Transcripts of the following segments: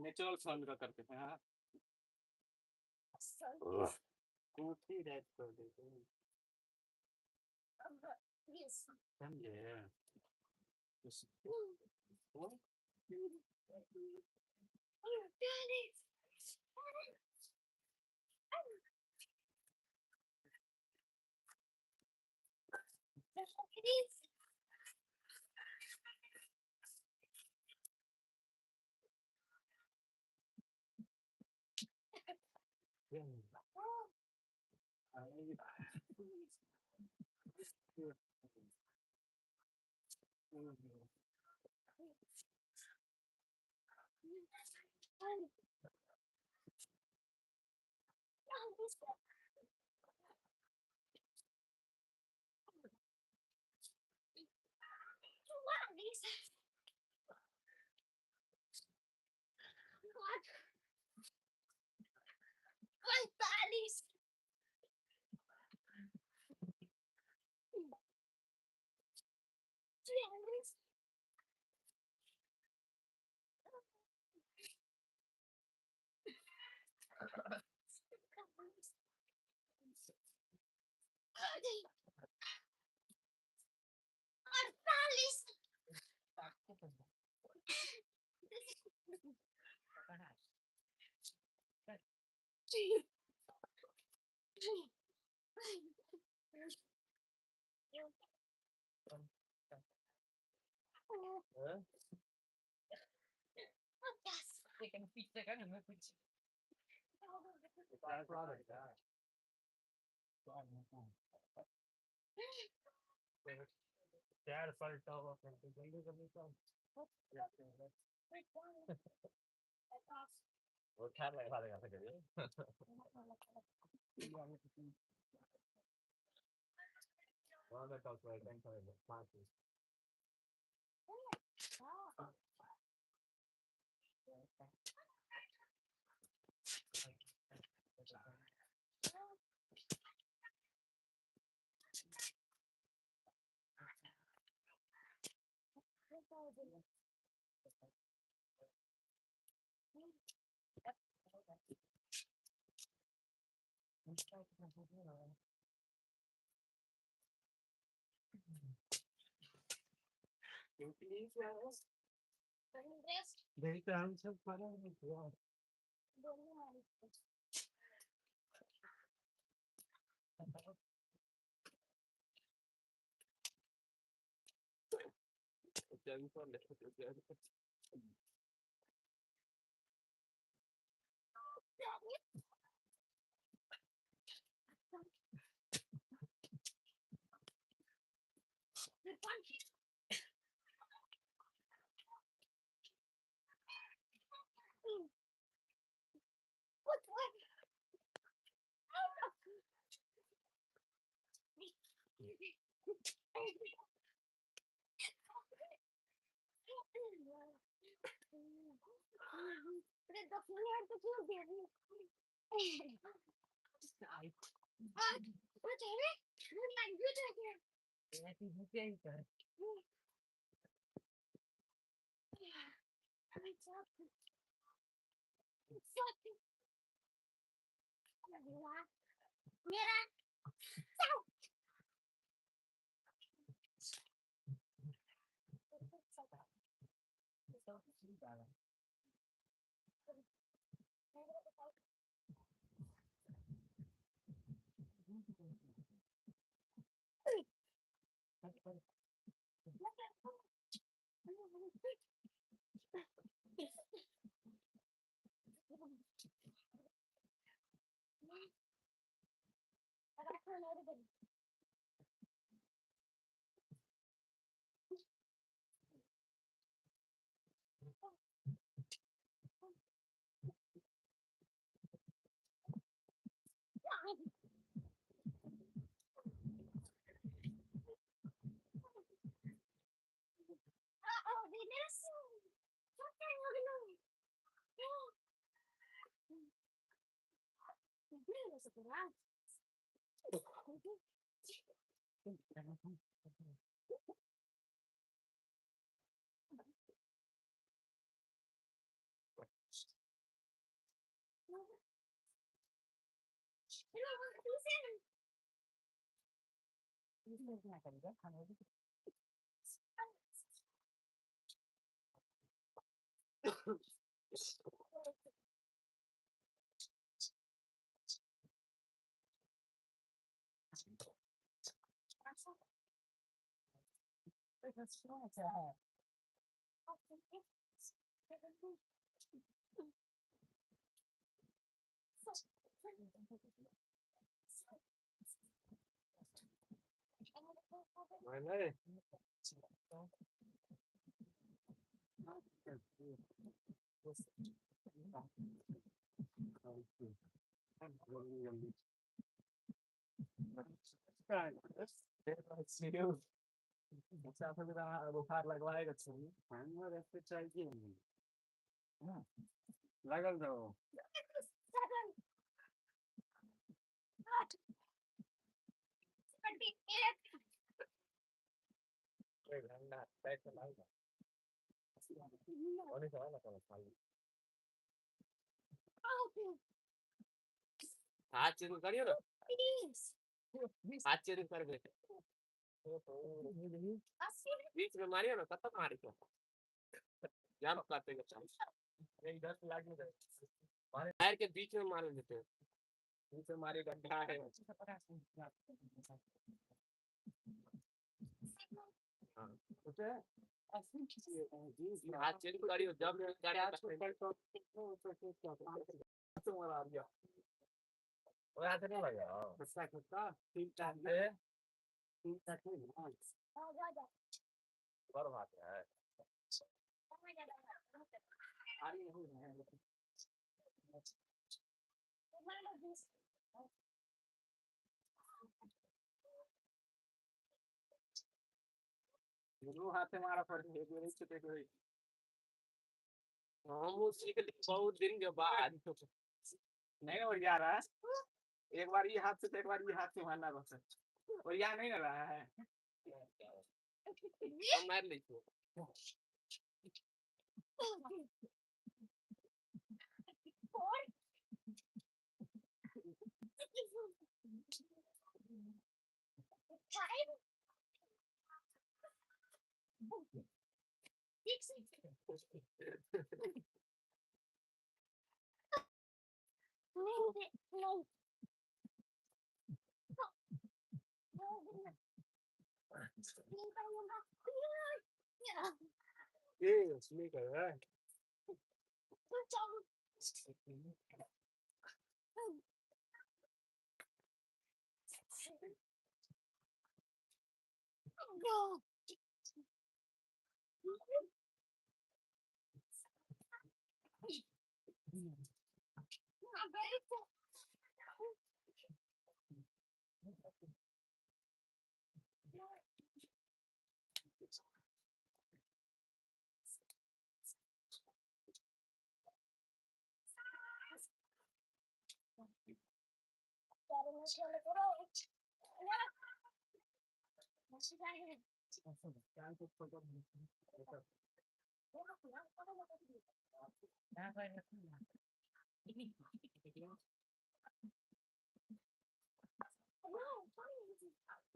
Natural sound का करते हैं। हाँ, कोठी रैप कर देते हैं। समझे? वो ख्याल लगा देगा करिए। One of the classes. नहीं। बुखार लगवाएगा। चाहिए लगल रहो। हाथ चेंज करियो ना, हाथ चेंज कर दे। बीच में मारियो ना, कब तक मारी तो जाम काटे का चांस। इधर से लाग नहीं। पैर के बीच में मार देते हैं, बीच में मारे गड्ढा है। हाँ, हाथ चेंज करियो जब हाथ नहीं लगा। बड़ बात है। दोनों हाथ से मारा पड़े। हम सीख ली बहुत दिन के बाद। नहीं और जा रहा है। एक बार ये हाथ से तो एक बार ये हाथ से मारना बस, और यहाँ नहीं रहा है। हम मार ली। ये उसमें कर रहा है।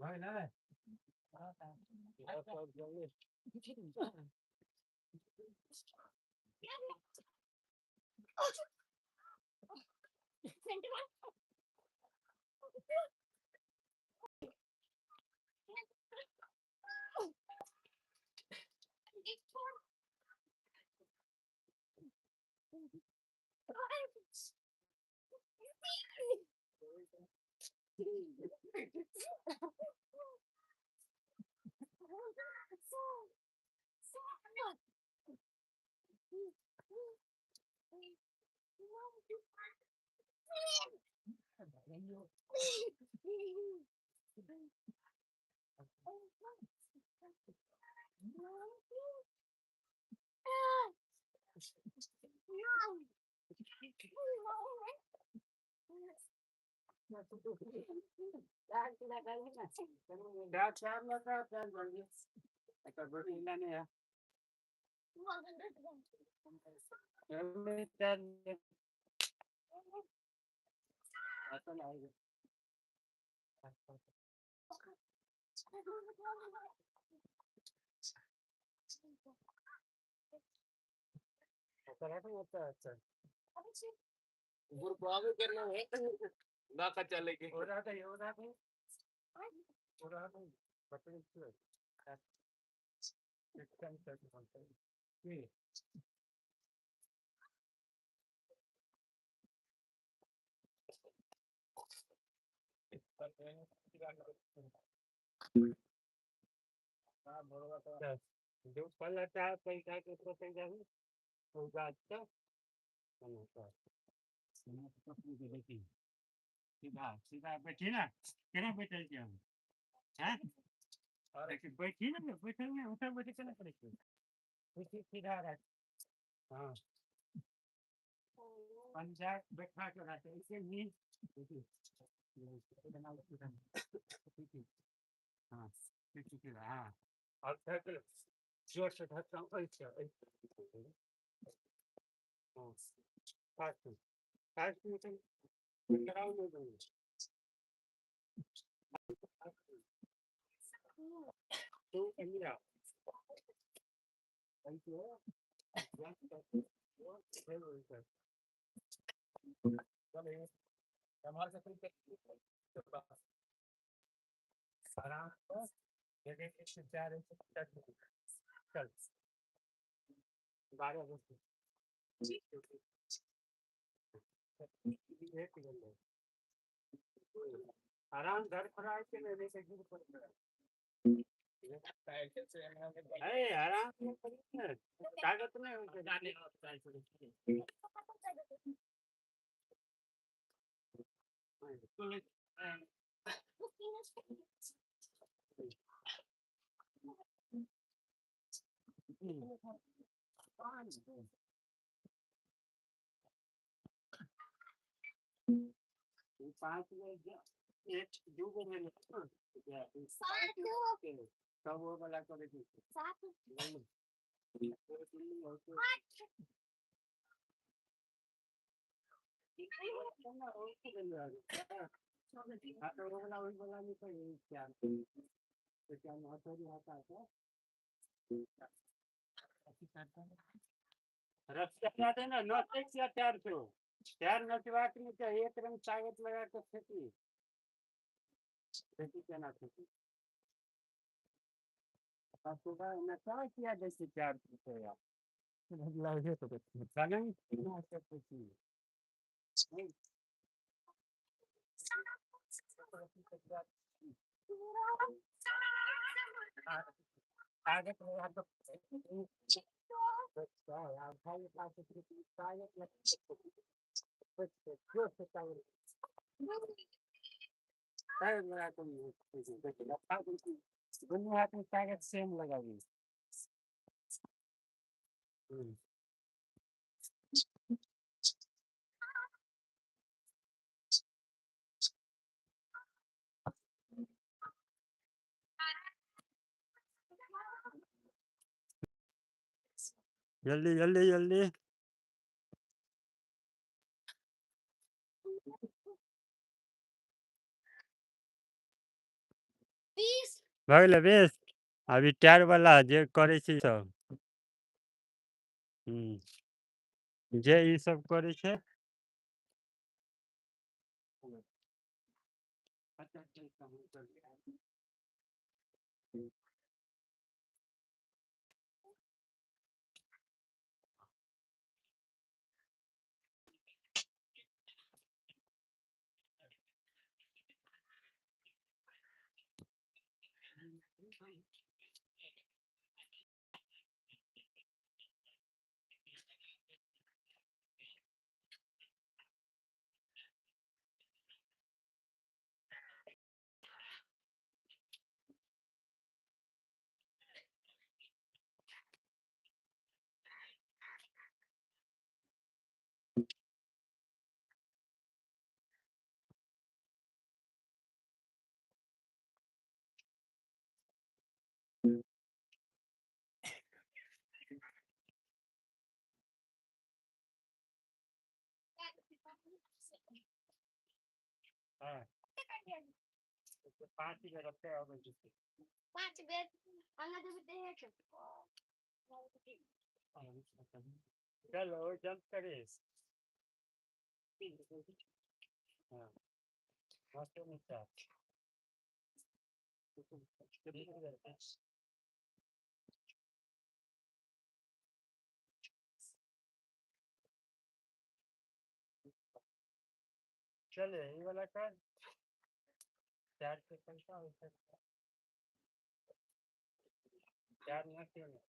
भाई ना। गुरबाबे करना है ना का चलेगी। सीधा सीधा बैठी ना, केना बैठल छी हम? हैं, देखी बैठी ना, बैठल ने उठा बैठी केना करै छी? बैठी सीधा रह। हाँ, पंजा बैठा के रहते ऐसे ही। देखी, हाँ ठीक, हाँ, और जोर से धरता हूँ, ऐसे ऐसे। हाँ, फास्ट फास्ट में कराओ नहीं। तो इंदिरा आराम चल 12। आराम घर पर आए के नहीं से गिर पड़। अरे आराम से करिए ना, ताकत नहीं होते। 5 एक दू गो भेलै, तब ओ वाला करै छी। ना नौ या चार सौ चार नचबाक नहि चाही, एक रंग ताकत लगा के फेंकी फेंकी, केना फेंकी? सुबह नचा किया दै छै 400 रुपया। दुनू हाथ में ताकत सेम लगाबी। जल्दी जल्दी जल्दी भऽ गेलै बेस। अभी टायर वाला जे करै छै सब। हूँ, जे ई सब करै छै। हाँ, 5 बेर रखे अबै छै। 5 बेर आगाँ। चलो जंप करे। हाँ, मस्त नीचा। चले ये वाला कर। 4 के पैसा होता है। 4 ना क्यों नहीं?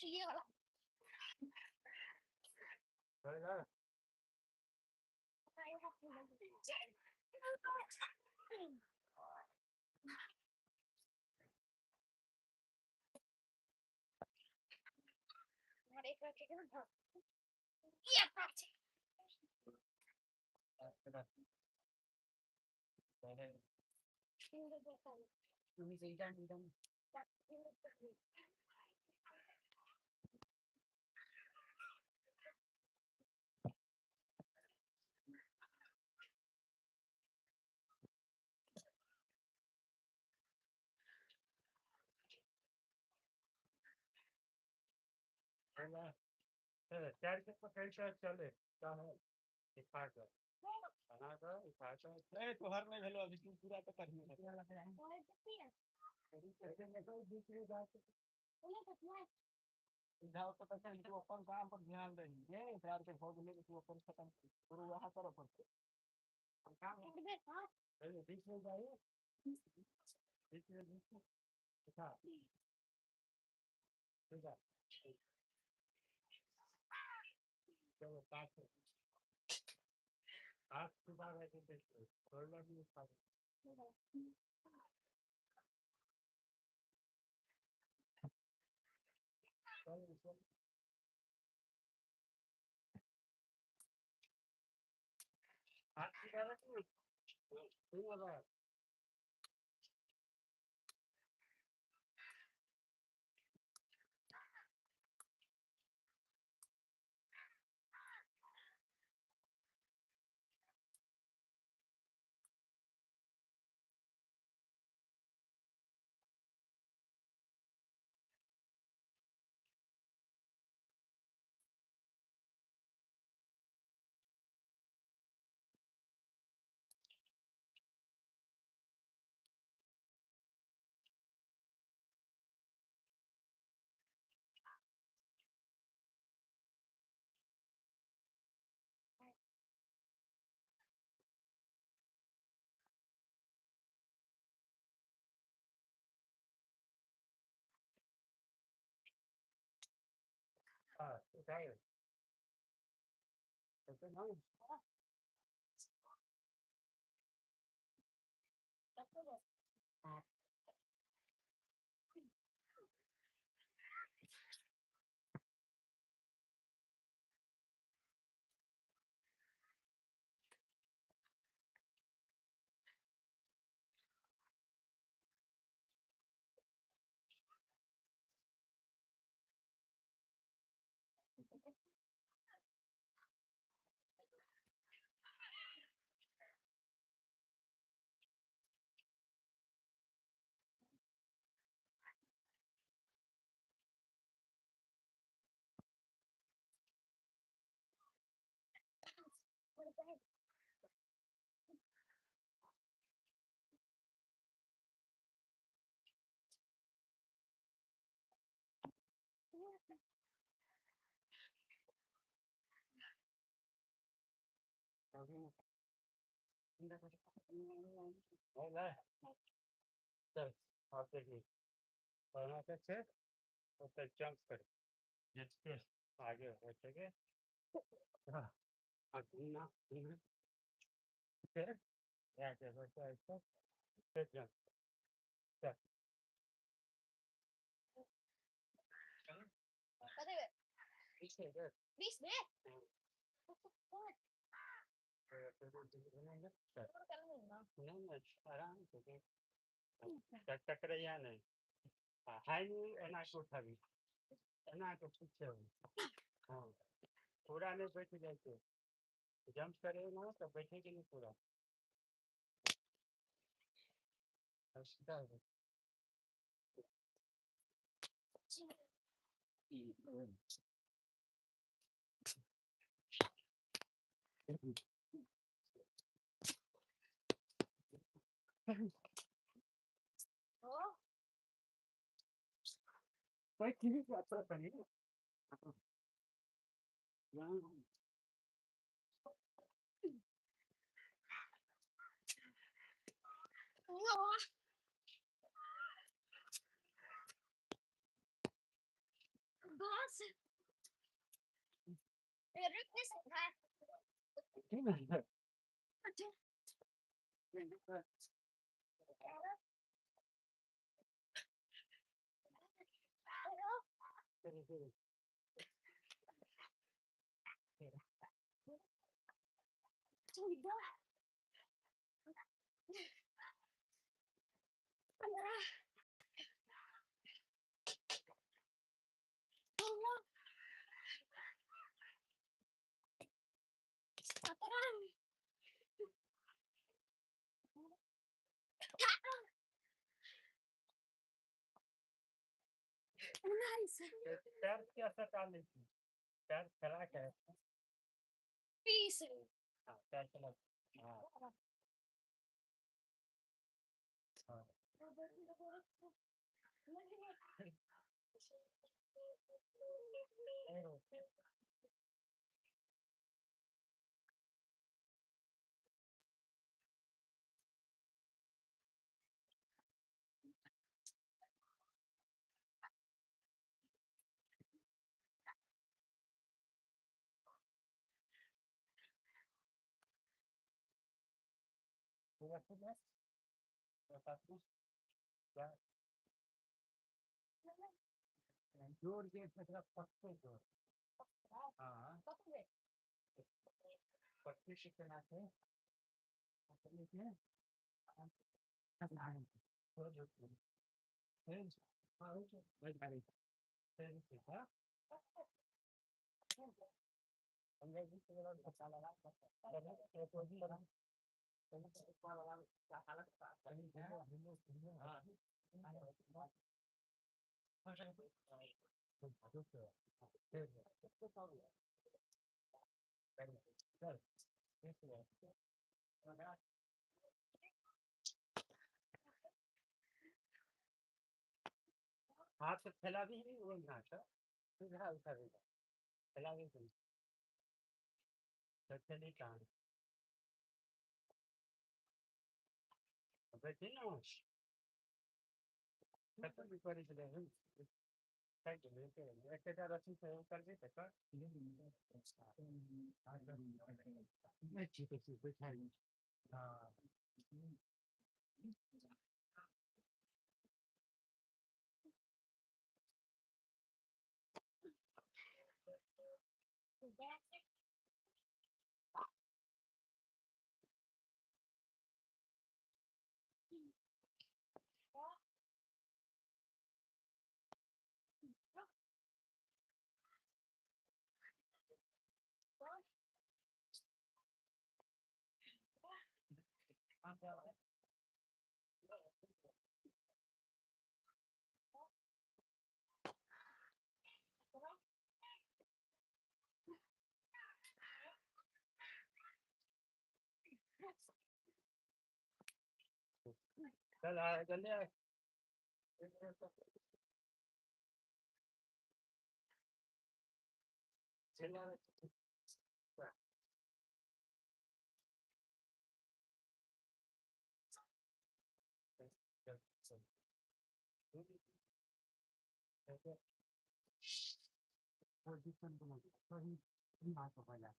ये वाला। 4 के पकड़ कर चले दिखा कर बना कर उठा कर। ए तोहर नहीं भेलो अभी, तू पूरा तो करही। इधर तो पैसा तू अपन काम पर ध्यान दही, ये इधर के हो गेले, तू अपन खत्म शुरू वहां कर अपन काम। बीच में जाइए, बीच में, बीच में उठा, ठीक है। चलो 5 8 सुबह बैठे सोलह भी उठा। चलो चलो, हाथ सीधा रखिए, 3000। उठाए तो ना। हाँ। चल, आप देखिए पढ़ना छे ओतऽ जंप कर जते आगे हो सके। हाँ, आ घूमना घूमना, फिर ऐसे वैसे ऐसे, फिर जंप। चल। कते बेर? पीछे इधर। 20 बेर? हाँ। चल। नहीं, आराम से टकरैया नहीं। हाई एना के उठाबी, एना के पीछे। हाँ, पूरा नहीं बैठ जाइ छै। जंप करे ना तो बैठे के नहीं पूरा। सीधा। ओ। बैठ अच्छा करी। बस, ये रुक नहीं सकता है। ठीक है। अच्छा। 14, 15, 16, 17, 18, 19, पैर के असर डाल लै छी, पैर फैला के। 20। हाँ, पैर चला। हाँ हाँ। जोर के, मतलब पक्के जोर। हाँ, पक्के से चलाते हाथ से फैला भी वो ना, सीधा उठा भी, फैला भी। चली कहाँ बैठी ना, खत्म भी करी छलै। एकेटा रस्सी से उतर जेतै तऽ नहि, ठीक छै, बैठा। हँ। चल आ, जल्दी आ। चल आ। चल, चल। पोजिशन बना सही बात हो जाए,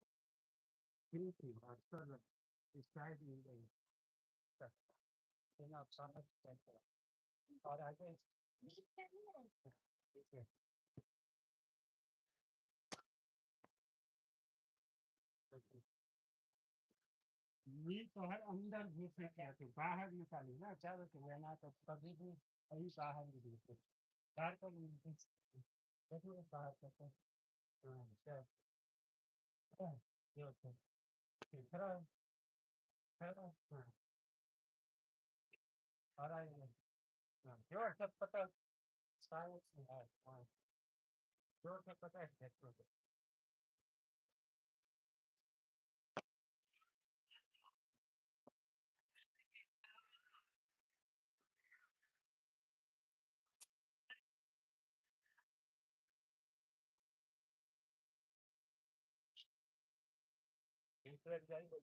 स्टाइल मिल गई और आगे ठीक है। ये तो हर अंदर घुसे के आते, बाहर निकाली ना चाहे तो ना, तो कभी भी अभी बाहर नहीं घुसे, बाहर का नहीं, देखो बाहर का। हाँ, चल। हाँ, ये होता है। खड़ा खड़ा। हाँ, और आगे। हाँ, जोर से पता सारे। हाँ, जोर से पता है। जाएंगे।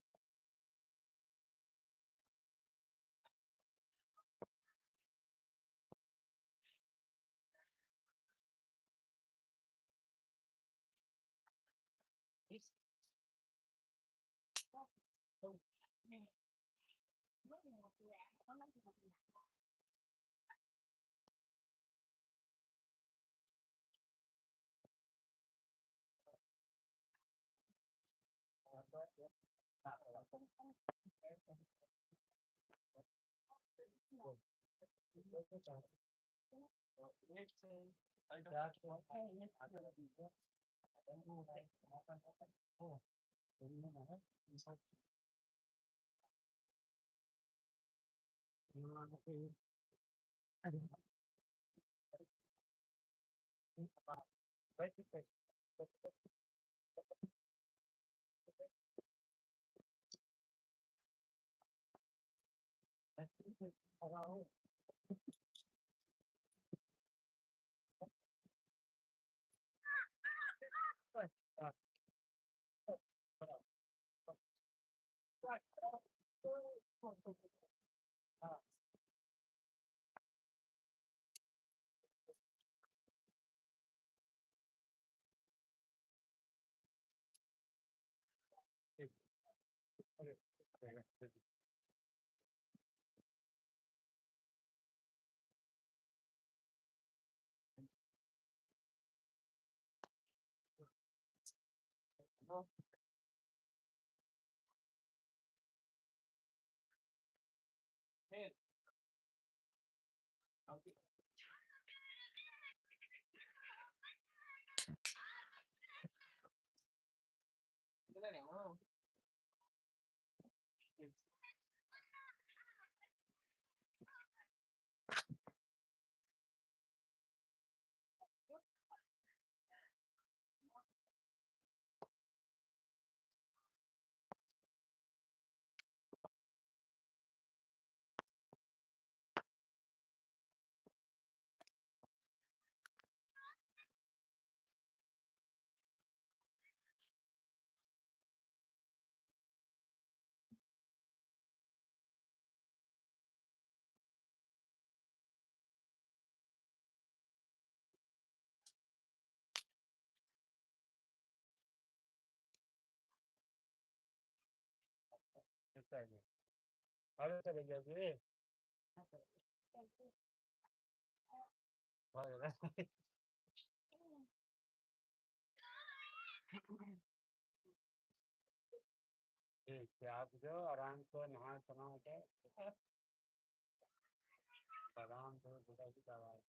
चाहिए। आरो चले जाओगे? भऽ गेलै। ठीक छै, आब जो आराम से नहा सोना के बादाम दूध की दवाई।